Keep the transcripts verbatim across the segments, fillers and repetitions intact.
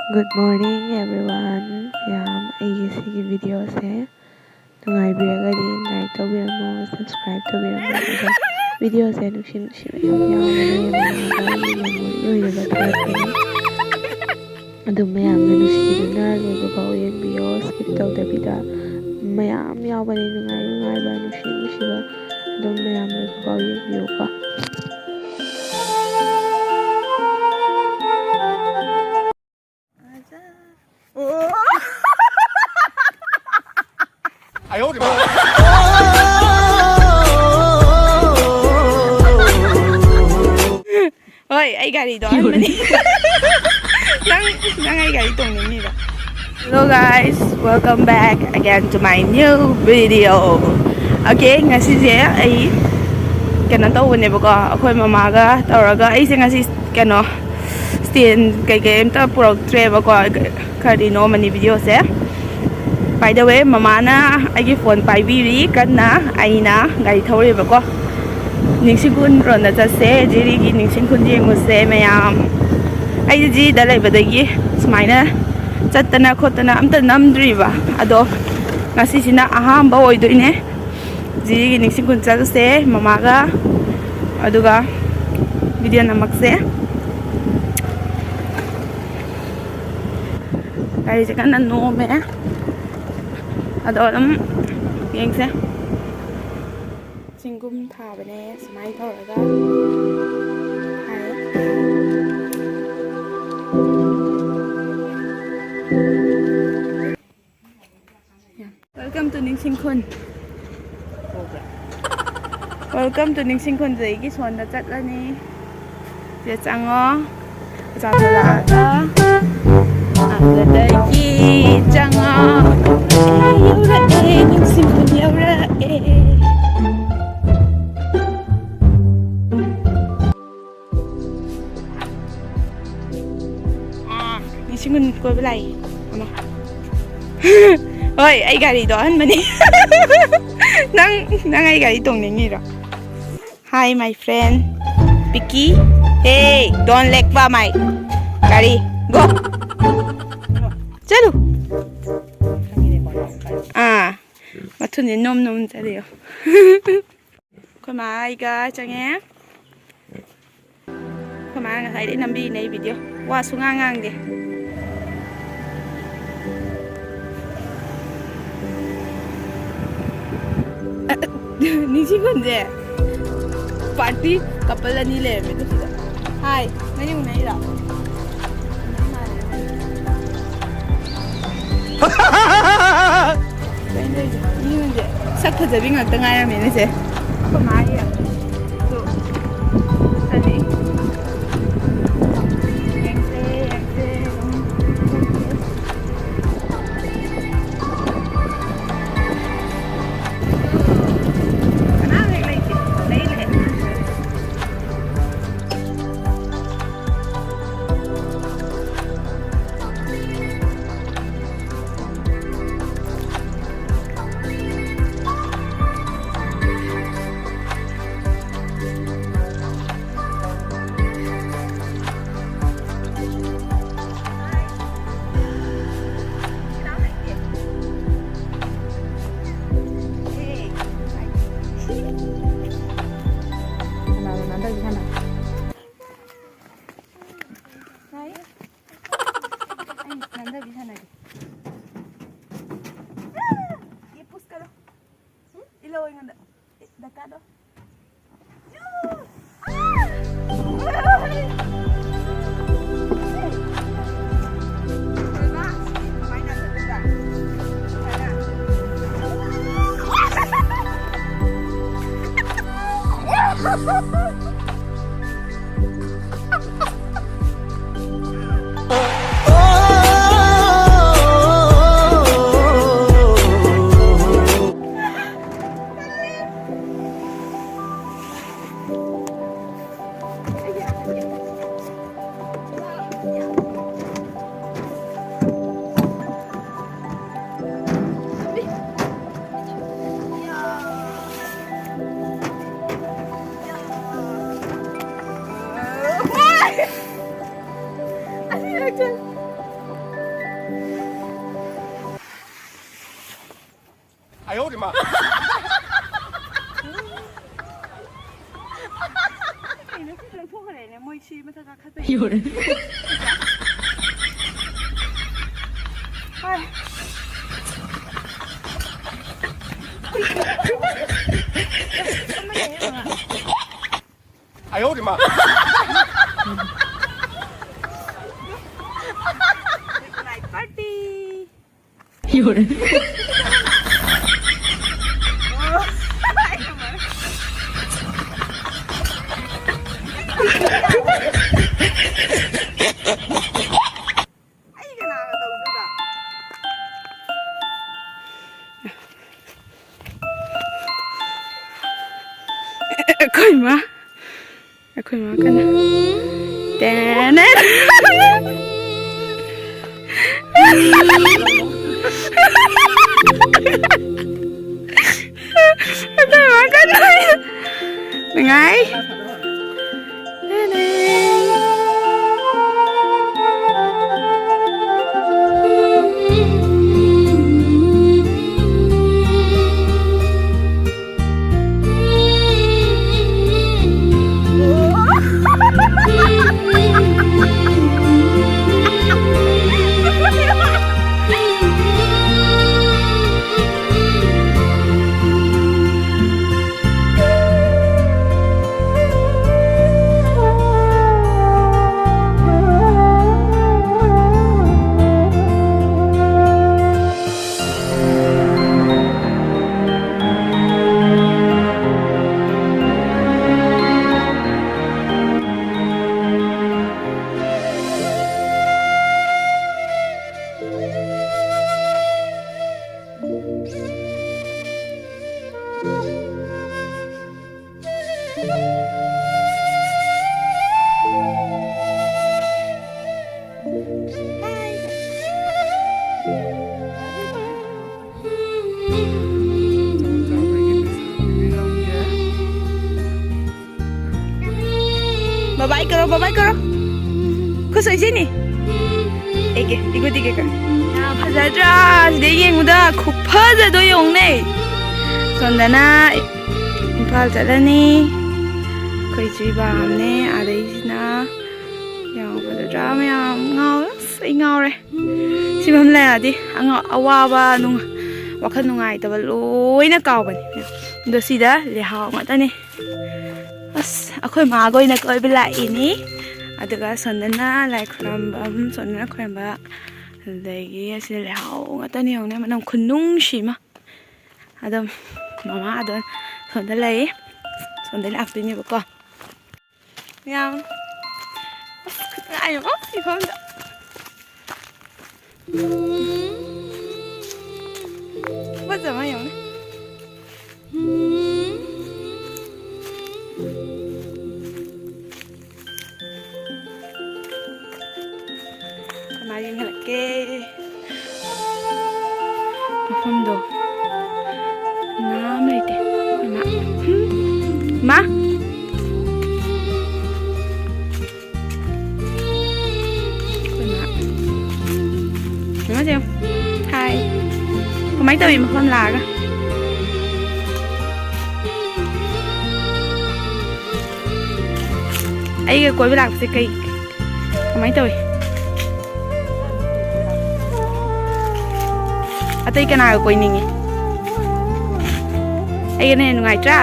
Good morning everyone. ꯌꯥꯝ ꯑꯩꯒꯤ ꯁꯤꯒꯤ ꯚꯤꯗꯤꯑꯣꯁꯦ ꯅꯨꯡꯉꯥꯏꯕꯤꯔꯒꯗꯤ ꯂꯥꯏꯛ ꯇꯧꯕꯤꯔꯝꯃꯣ, ꯁꯕꯁꯀ꯭ꯔꯥꯏꯕ ꯇꯧꯕꯤꯔꯝꯃꯣ, ꯑꯗꯨꯒ ꯚꯤꯗꯤꯑꯣꯁꯦ ꯅꯨꯡꯁꯤ ꯅꯨꯡꯁꯤꯕ ꯌꯥꯝ ꯌꯥꯎꯕꯅꯦ, ꯃꯌꯥꯝꯒ ꯑꯩꯒꯤ ꯃꯦꯃꯣꯔꯤ ꯑꯣꯏꯅꯕ ꯊꯥꯔꯛꯄꯅꯦ꯫ ꯑꯗꯨ ꯃꯌꯥꯝꯅ ꯅꯨꯡꯁꯤꯕꯤꯗꯨꯅ ꯂꯣꯏꯕ ꯐꯥꯎ ꯌꯦꯡꯕꯤꯌꯣ, ꯁ꯭ꯀꯤꯞ ꯇꯧꯗꯕꯤꯗ꯫ ꯃꯌꯥꯝ ꯌꯥꯎꯕꯅꯦ, ꯅꯨꯡꯉꯥꯏ ꯅꯨꯡꯉꯥꯏꯕ, ꯅꯨꯡꯁꯤ ꯅꯨꯡꯁꯤꯕ꯫ ꯑꯗꯨꯝ ꯃꯌꯥꯝ ꯂꯣꯏꯕ ꯐꯥꯎ ꯌꯦꯡꯕꯤꯌꯨꯀꯣ꯫ ꯍꯣꯏ, ꯑꯩ ꯒꯥꯔꯤꯗꯣ ꯑꯍꯟꯕꯅꯤ꯫ ꯅꯪ, ꯅꯪ ꯑꯩ ꯒꯥꯔꯤ ꯇꯣꯡꯅꯤꯡꯉꯤꯔꯣ? Hello guys, welcome back again to my new video. Okay, ꯉꯁꯤꯁꯦ ꯑꯩ ꯀꯩꯅꯣ ꯇꯧꯕꯅꯦꯕꯀꯣ, ꯑꯩꯈꯣꯏ ꯃꯃꯥꯒ ꯇꯧꯔꯒ꯫ ꯑꯩꯁꯦ ꯉꯁꯤ ꯀꯩꯅꯣ ꯁ꯭ꯇꯦꯟ ꯀꯩꯀꯩ ꯑꯝꯇ ꯄꯨꯔꯛꯇ꯭ꯔꯦꯕꯀꯣ, ꯀꯔꯤꯅꯣ ꯑꯃꯅꯤ ꯚꯤꯗꯤꯑꯣꯁꯦ꯫ By the way, ꯃꯃꯥꯅ ꯑꯩꯒꯤ ꯐꯣꯟ ꯄꯥꯏꯕꯤꯔꯤ ꯀꯟꯅ, ꯑꯩꯅ ꯒꯥꯔꯤ ꯊꯧꯔꯤꯕꯀꯣ꯫ ꯅꯤꯡꯁꯤꯡꯈꯨꯟ ꯔꯣꯟꯗ ꯆꯠꯁꯦ, ꯖꯤꯔꯤꯒꯤ ꯅꯤꯡꯁꯤꯡꯈꯨꯟ ꯌꯦꯡꯉꯨꯁꯦ ꯃꯌꯥꯝ꯫ ꯑꯩꯁꯦ ꯖꯤꯔꯤꯗ ꯂꯩꯕꯗꯒꯤ ꯁꯨꯃꯥꯏꯅ ꯆꯠꯇꯅ ꯈꯣꯠꯇꯅ ꯑꯝꯇ ꯅꯝꯗ꯭ꯔꯤꯕ, ꯑꯗꯣ ꯉꯁꯤꯁꯤꯅ ꯑꯍꯥꯟꯕ ꯑꯣꯏꯗꯣꯏꯅꯦ꯫ ꯖꯤꯔꯤꯒꯤ ꯅꯤꯡꯁꯤꯡꯈꯨꯟ ꯆꯠꯂꯨꯁꯦ ꯃꯃꯥꯒ, ꯑꯗꯨꯒ ꯚꯤꯗꯤꯑꯣ ꯅꯝꯃꯛꯁꯦ꯫ ꯒꯥꯔꯤꯁꯦ ꯀꯟꯅ ꯅꯣꯝꯃꯦ, ꯑꯗꯣ ꯑꯗꯨꯝ ꯌꯦꯡꯁꯦ꯫ ꯆꯤꯡꯒꯨꯝ ꯊꯥꯕꯅꯦ ꯁꯨꯃꯥꯏꯅ ꯇꯧꯔꯒ꯫ ꯊꯥꯏ꯫ Welcome to ꯅꯤꯡꯁꯤꯡꯈꯨꯟ꯫ Welcome to ꯅꯤꯡꯁꯤꯡꯈꯨꯟꯁꯦ ꯑꯩꯒꯤ ꯁꯣꯟꯗ ꯆꯠꯂꯅꯤ꯫ ꯁꯤꯗ ꯆꯪꯉꯣ꯫ ꯑꯆꯥꯄꯣꯠ ꯂꯥꯛꯑꯒ꯫ ꯑꯗꯨꯗꯒꯤ ꯆꯪꯉꯣ꯫ ꯑꯦ, ꯌꯧꯔꯛꯑꯦ, ꯅꯤꯡꯁꯤꯡꯈꯨꯟ ꯌꯧꯔꯛꯑꯦ꯫ ꯑꯥ, ꯅꯤꯡꯁꯤꯡꯈꯨꯟ ꯀꯣꯏꯕ ꯂꯥꯛꯏ꯫ ꯑꯃ꯫ ꯍꯣꯏ, ꯑꯩ ꯒꯥꯔꯤꯗꯣ ꯑꯍꯟꯕꯅꯤ꯫ ꯅꯪ, ꯅꯪ ꯑꯩ ꯒꯥꯔꯤ ꯇꯣꯡꯅꯤꯡꯉꯤꯔꯣ? Hi, my friend. Picky. Hey, don't leg pa my ꯒꯥꯔꯤ꯫ ꯒꯣ꯫ ꯆꯠꯂꯨ꯫ ꯑꯥ, ꯃꯊꯨꯟꯁꯦ ꯅꯣꯝ ꯅꯣꯝ ꯆꯠꯂꯤꯌꯣ꯫ ꯑꯩꯈꯣꯏ ꯃꯥ ꯑꯩꯒ ꯆꯪꯉꯦ꯫ ꯑꯩꯈꯣꯏ ꯃꯥꯅ ꯉꯁꯥꯏꯗꯩ ꯅꯝꯕꯤꯅꯦ ꯑꯩ ꯚꯤꯗꯤꯑꯣ꯫ ꯋꯥ ꯁꯨꯡꯉꯥꯡ ꯉꯥꯡꯗꯦ꯫ ꯅꯤꯡꯁꯤꯡꯈꯨꯟꯁꯦ ꯄꯥꯔꯇꯤ ꯀꯄꯜ ꯑꯅꯤ ꯂꯩꯔꯝꯃꯦ ꯑꯗꯨ ꯁꯤꯗ꯫ ꯍꯥꯏ, ꯅꯪ ꯎꯅꯩꯔꯣ? ꯀꯩꯅꯣ ꯇꯧꯔꯤꯁꯦ? ꯃꯤ ꯍꯨꯟꯁꯦ ꯁꯛ ꯐꯖꯕꯤ ꯉꯥꯛꯇ ꯉꯥꯏꯔꯝꯃꯦꯅꯦ ꯁꯦ꯫ ꯑꯩꯈꯣꯏ ꯃꯥꯒꯤ ꯑꯗꯨ ꯆꯠꯂꯦ꯫ ꯌꯦꯡꯁꯦ, ꯌꯦꯡꯁꯦ, ꯑꯗꯨꯝ꯫ ꯀꯅꯥꯝ ꯍꯦꯛ ꯂꯩꯇꯦ꯫ ꯂꯩ, ꯂꯩ꯫ ꯀꯅꯥꯅꯣ ꯅꯥꯟꯊꯕꯤ ꯁꯥꯟꯅ? ꯉꯥꯏ꯫ ꯑꯩ ꯅꯥꯟꯊꯕꯤ ꯁꯥꯟꯅꯒꯦ꯫ ꯌꯦ ꯄꯨꯁ ꯀꯔꯣ꯫ ꯏꯜꯂꯣ ꯑꯩꯉꯣꯟꯗ꯫ ꯗꯔꯀꯥꯔꯗꯣ꯫ ꯀꯩꯅꯣ ꯁꯤ ꯂꯧꯊꯣꯛꯈ꯭ꯔꯦꯅꯦ, ꯃꯣꯏ ꯁꯤ ꯃꯊꯛ ꯀꯥꯈꯠꯄꯩ꯫ ꯌꯣꯔꯦ꯫ ꯍꯣꯏ꯫ 哎呦我的妈！ Night party. 有人。ꯑꯩ ꯀꯅꯥꯒ ꯇꯧꯗꯣꯏꯕ? ꯑꯩꯈꯣꯏ ꯃꯥ꯫ ꯑꯩꯈꯣꯏ ꯃꯥ ꯀꯟꯅ꯫ ꯇꯦꯅꯦ꯫ ꯑꯩꯈꯣꯏ ꯃꯥ ꯀꯟꯅ꯫ ꯅꯨꯡꯉꯥꯏ꯫ ꯇꯦꯅꯦ꯫ ꯕꯕꯥꯏ ꯀꯧꯔꯣ, ꯕꯕꯥꯏ ꯀꯧꯔꯣ꯫ ꯈꯨꯠ ꯁꯣꯏꯁꯤꯅꯤ꯫ ꯑꯩꯒꯤ ꯏꯒꯨꯗꯤꯒꯤ ꯀꯧꯔꯣ꯫ ꯌꯥꯝ ꯐꯖꯗ꯭ꯔꯥ? ꯁꯤꯗ ꯌꯦꯡꯉꯨꯗ, ꯈꯨꯐꯖꯗꯣ ꯌꯦꯡꯉꯨꯅꯦ꯫ ꯁꯣꯝꯗꯅ ꯏꯝꯐꯥꯜ ꯆꯠꯂꯅꯤ꯫ ꯑꯩꯈꯣꯏ ꯖꯤꯔꯤꯕꯥꯝꯅꯦ꯫ ꯑꯥꯗꯩꯁꯤꯅ ꯌꯥꯝ ꯐꯖꯗ꯭ꯔꯥ ꯃꯌꯥꯝ? ꯉꯥꯎ-, ꯑꯁ, ꯑꯩ ꯉꯥꯎꯔꯦ꯫ ꯁꯤꯐꯝ ꯂꯩꯔꯗꯤ ꯑꯉꯥꯎ-, ꯑꯋꯥꯕ, ꯅꯨꯡ-, ꯋꯥꯈꯜ ꯅꯨꯡꯉꯥꯏꯇꯕ ꯂꯣꯏꯅ ꯀꯥꯎꯕꯅꯤ꯫ ꯑꯗꯣ ꯁꯤꯗ ꯂꯩꯍꯥꯎ ꯉꯥꯛꯇꯅꯤ꯫ ꯑꯁ, ꯑꯩꯈꯣꯏ ꯃꯥꯒ ꯑꯣꯏꯅ ꯀꯣꯏꯕ ꯂꯥꯛꯏꯅꯤ꯫ ꯑꯗꯨꯒ ꯁꯣꯝꯗꯅ ꯂꯥꯏ ꯈꯨꯔꯝꯕꯝ, ꯁꯣꯝꯗꯅ ꯈꯨꯔꯝꯕ꯫ ꯑꯗꯨꯗꯒꯤ ꯑꯁꯤꯗ ꯂꯩꯍꯥꯎ ꯉꯥꯛꯇꯅꯤ ꯌꯦꯡꯉꯨꯅꯦ, ꯃꯅꯝ ꯈꯨꯅꯨꯡꯁꯤ ꯑꯃ꯫ ꯑꯗꯨꯝ ꯃꯃꯥ ꯑꯗꯣ ꯁꯣꯝꯗ ꯂꯩ꯫ ꯁꯣꯝꯗ ꯂꯥꯛꯇꯣꯏꯅꯦꯕꯀꯣ꯫ ꯌꯥꯝ, ꯑꯁ, ꯈꯨꯅꯨꯡꯉꯥꯏ ꯑꯃ ꯃꯐꯝꯗ꯫ ꯐꯖꯕ ꯌꯦꯡꯉꯨꯅꯦ꯫ ꯀꯃꯥꯏ ꯌꯦꯡꯍꯜꯂꯛꯀꯦ? ꯃꯐꯝꯗꯣ ꯀꯅꯥꯝ ꯂꯩꯇꯦ꯫ ꯏꯃꯥ꯫ ꯏꯃꯥ꯫ ꯑꯩꯈꯣꯏ ꯃꯥ꯫ ꯌꯦꯡꯉꯣ, ꯌꯦꯡꯉꯣ꯫ ꯍꯥꯏ꯫ ꯀꯃꯥꯏ ꯇꯧꯏ ꯃꯐꯝ ꯂꯥꯛꯑꯒ? ꯑꯩꯒ ꯀꯣꯏꯕ ꯂꯥꯛꯄꯁꯦ ꯀꯩ, ꯀꯃꯥꯏ ꯇꯧꯏ? ꯑꯇꯩ ꯀꯅꯥꯒ ꯀꯣꯏꯅꯤꯡꯉꯤ? ꯑꯩꯒꯅ ꯍꯦꯟꯅ ꯅꯨꯡꯉꯥꯏꯇ꯭ꯔꯥ?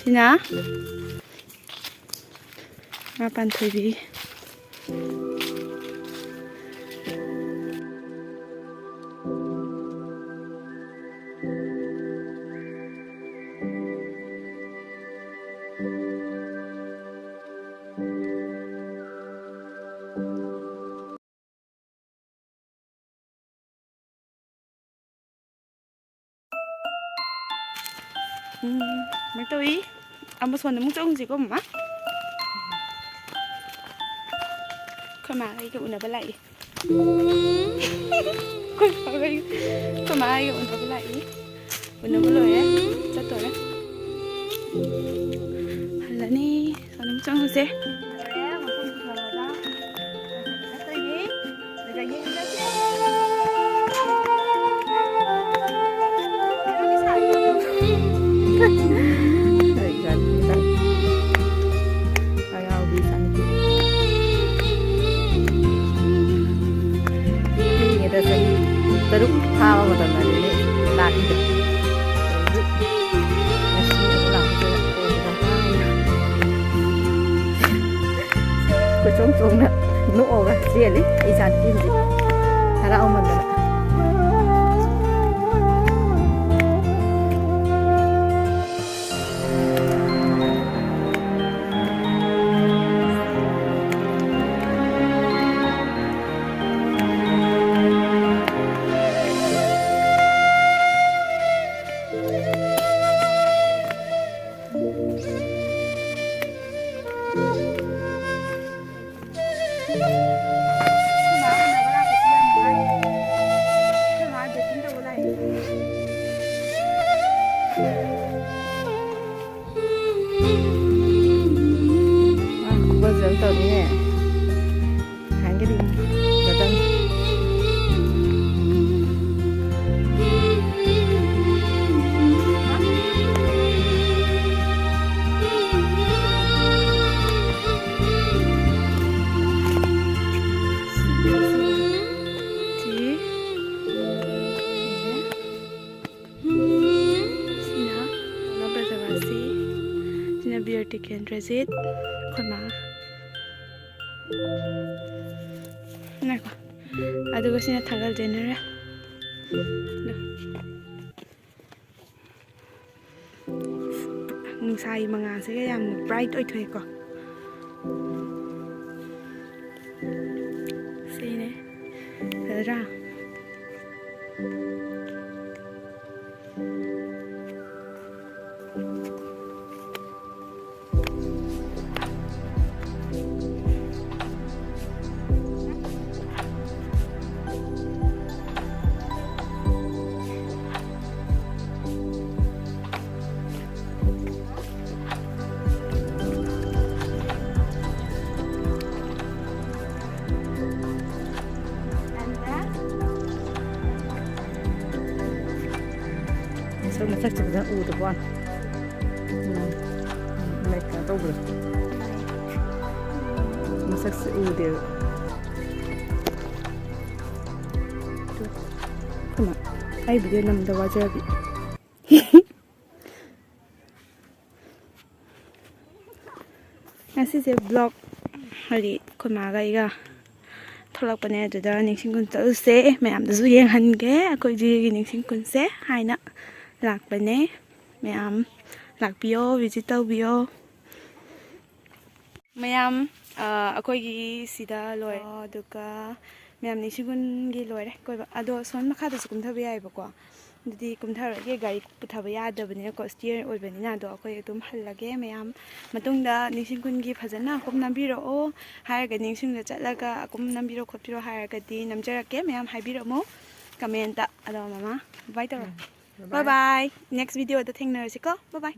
ꯁꯤꯅ ꯉꯥ ꯄꯥꯟꯊꯣꯏꯕꯤ꯫ ꯎꯝ, ꯀꯃꯥꯏꯅ ꯇꯧꯏ? ꯑꯃ ꯁꯣꯟꯗ ꯑꯃꯨꯛ ꯆꯠꯂꯨꯁꯤꯀꯣ, ꯃꯃꯥ꯫ ꯑꯩꯈꯣꯏ ꯃꯥꯒ ꯑꯩꯒ ꯎꯅꯕ ꯂꯥꯛꯏ꯫ ꯑꯩꯈꯣꯏ ꯃꯥꯒ ꯑꯩꯒ, ꯑꯩꯈꯣꯏ ꯃꯥꯒ ꯑꯩꯒ ꯎꯅꯕ ꯂꯥꯛꯏ꯫ ꯎꯅꯕ ꯂꯣꯏꯔꯦ, ꯆꯠꯇꯣꯔꯦ꯫ ꯍꯜꯂꯅꯤ꯫ ꯑꯗꯨꯝ ꯆꯪꯉꯨꯁꯦ꯫ ꯑꯉꯥꯎꯕꯤ ꯁꯥꯟꯅꯕꯤ꯫ ꯄꯤꯛꯏꯉꯩꯗ ꯆꯍꯤ ꯇꯔꯨꯛ ꯐꯥꯕ ꯃꯇꯝꯗꯅꯤꯅꯦ ꯂꯥꯛꯏꯗꯣ꯫ ꯉꯁꯤ ꯑꯃꯨꯛ ꯂꯥꯛꯄꯁꯤꯗ ꯀꯣꯏꯆꯣꯡ ꯆꯣꯡꯅ ꯅꯣꯛꯑꯒ ꯆꯦꯜꯂꯤ ꯏꯆꯥꯅꯨꯄꯤ ꯍꯧꯖꯤꯛ ꯍꯔꯥꯎꯃꯟꯗꯅ꯫ ꯈꯨꯕꯁꯨ ꯑꯗꯨꯝ ꯇꯧꯔꯤꯅꯦ꯫ ꯅꯍꯥꯟꯒꯩꯗꯤ ꯕꯇꯟ꯫ ꯁꯤꯅ ꯇꯤꯀꯦꯟꯗ꯭ꯔꯖꯤꯠ, ꯑꯩꯈꯣꯏ ꯃꯥ꯫ ꯉꯥꯏꯈꯣ꯫ ꯑꯗꯨꯒ ꯁꯤꯅ ꯊꯥꯡꯒꯜ ꯖꯦꯅꯔꯦꯜ꯫ ꯅꯨꯡꯁꯥꯒꯤ ꯃꯉꯥꯜꯁꯤꯒ ꯌꯥꯝꯅ ꯕ꯭ꯔꯥꯏꯠ ꯑꯣꯏꯊꯣꯛꯑꯦꯀꯣ꯫ ꯁꯤꯅꯦ꯫ ꯐꯖꯗ꯭ꯔꯥ? ꯃꯁꯛ, ꯃꯁꯛꯁꯦ ꯐꯖꯅ ꯎꯗꯕ ꯋꯥꯅꯤ꯫ ꯎꯝ꯫ ꯎꯝ, ꯂꯥꯏꯛ ꯀꯩꯅꯣ ꯇꯧꯕꯗꯣ꯫ ꯃꯁꯛꯁꯦ ꯎꯗꯦꯕ꯫ ꯇꯨ꯫ ꯀꯃꯥꯏ? ꯑꯩ ꯚꯤꯗꯤꯑꯣ ꯅꯝꯕꯗ ꯋꯥꯖꯔꯕꯤ꯫ ꯉꯁꯤꯁꯦ ꯕ꯭ꯂꯣꯛ, ꯍꯥꯏꯗꯤ ꯑꯩꯈꯣꯏ ꯃꯥꯒ ꯑꯩꯒ ꯊꯣꯛꯂꯛꯄꯅꯦ, ꯑꯗꯨꯗ ꯅꯤꯡꯁꯤꯡ ꯈꯨꯟ ꯆꯠꯂꯨꯁꯦ, ꯃꯌꯥꯝꯗꯁꯨ ꯌꯦꯡꯍꯟꯒꯦ ꯑꯩꯈꯣꯏ ꯖꯤꯔꯤꯒꯤ ꯅꯤꯡꯁꯤꯡ ꯈꯨꯟꯁꯦ ꯍꯥꯏꯅ ꯂꯥꯛꯄꯅꯦ꯫ ꯃꯌꯥꯝ ꯂꯥꯛꯄꯤꯌꯣ, ꯚꯤꯖꯤꯠ ꯇꯧꯕꯤꯌꯣ꯫ ꯃꯌꯥꯝ, ꯑ, ꯑꯩꯈꯣꯏꯒꯤ ꯁꯤꯗ ꯂꯣꯏꯔꯦ, ꯑꯗꯨꯒ ꯃꯌꯥꯝ ꯅꯤꯡꯁꯤꯡ ꯈꯨꯟꯒꯤ ꯂꯣꯏꯔꯦ ꯀꯣꯏꯕ꯫ ꯑꯗꯣ ꯁꯣꯝ ꯃꯈꯥꯗꯁꯨ ꯀꯨꯝꯊꯕ ꯌꯥꯏꯑꯕꯀꯣ꯫ ꯑꯗꯨꯗꯤ ꯀꯨꯝꯊꯔꯒꯦ, ꯒꯥꯔꯤ ꯄꯨꯊꯕ ꯌꯥꯗꯕꯅꯤꯅꯀꯣ, ꯁ꯭ꯇꯤꯌꯔ ꯑꯣꯏꯕꯅꯤꯅ꯫ ꯑꯗꯣ ꯑꯩꯈꯣꯏ ꯑꯗꯨꯝ ꯍꯜꯂꯒꯦ꯫ ꯃꯌꯥꯝ ꯃꯇꯨꯡꯗ ꯅꯤꯡꯁꯤꯡ ꯈꯨꯟꯒꯤ ꯐꯖꯅ ꯑꯀꯨꯝ ꯅꯝꯕꯤꯔꯛꯑꯣ ꯍꯥꯏꯔꯒ, ꯅꯤꯡꯁꯤꯡꯗ ꯆꯠꯂꯒ ꯑꯀꯨꯝ ꯅꯝꯕꯤꯔꯣ ꯈꯣꯠꯄꯤꯔꯣ ꯍꯥꯏꯔꯒꯗꯤ ꯅꯝꯖꯔꯛꯀꯦ꯫ ꯃꯌꯥꯝ ꯍꯥꯏꯕꯤꯔꯛꯑꯣ ꯀꯃꯦꯟꯇ꯫ ꯑꯗꯣ ꯃꯃꯥ, ꯕꯥꯏ ꯇꯧꯔꯣ꯫ ꯎꯝ, bye bye꯫ Bye bye꯫ Next videoꯗ ꯊꯦꯡꯅꯔꯁꯤꯀꯣ꯫ Bye bye꯫